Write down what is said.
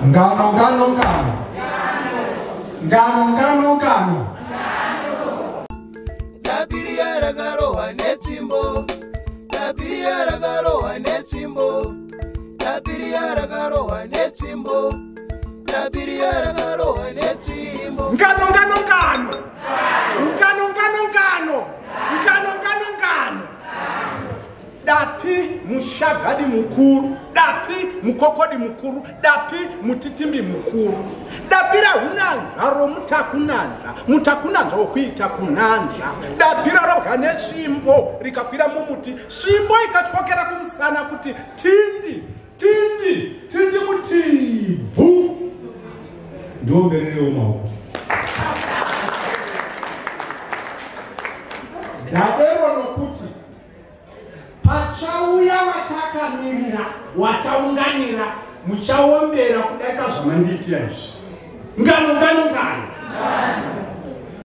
Ngano, ngano, ngano. Ngano, ngano, ngano. Dabiriya rakarohwa netsvimbo. Dabiriya rakarohwa netsvimbo. Dabiriya rakarohwa netsvimbo. Dabiriya rakarohwa netsvimbo. Ngano, ngano, ngano. Ngano, ngano, ngano. Ngano, ngano, ngano. Dapi mushagadi mukuru, dapi mukokodi mukuru, dapi mutitimbi mukuru. Dapi rahunanzva romutakunanzva, mutakunanzva wokuita kunanzva. Dapi rarobwa nesvimbo rikakwira mumuti, svimbo ikatyokera kumusana kuti tindi, tindi, tindi mutibvu. Ndiombererewo maoko. Ndadero nokuti pachauya watakamirira, wataunganira, muchaombera kudarika zvamandiitira izvi. Ngano, ngano, ngano.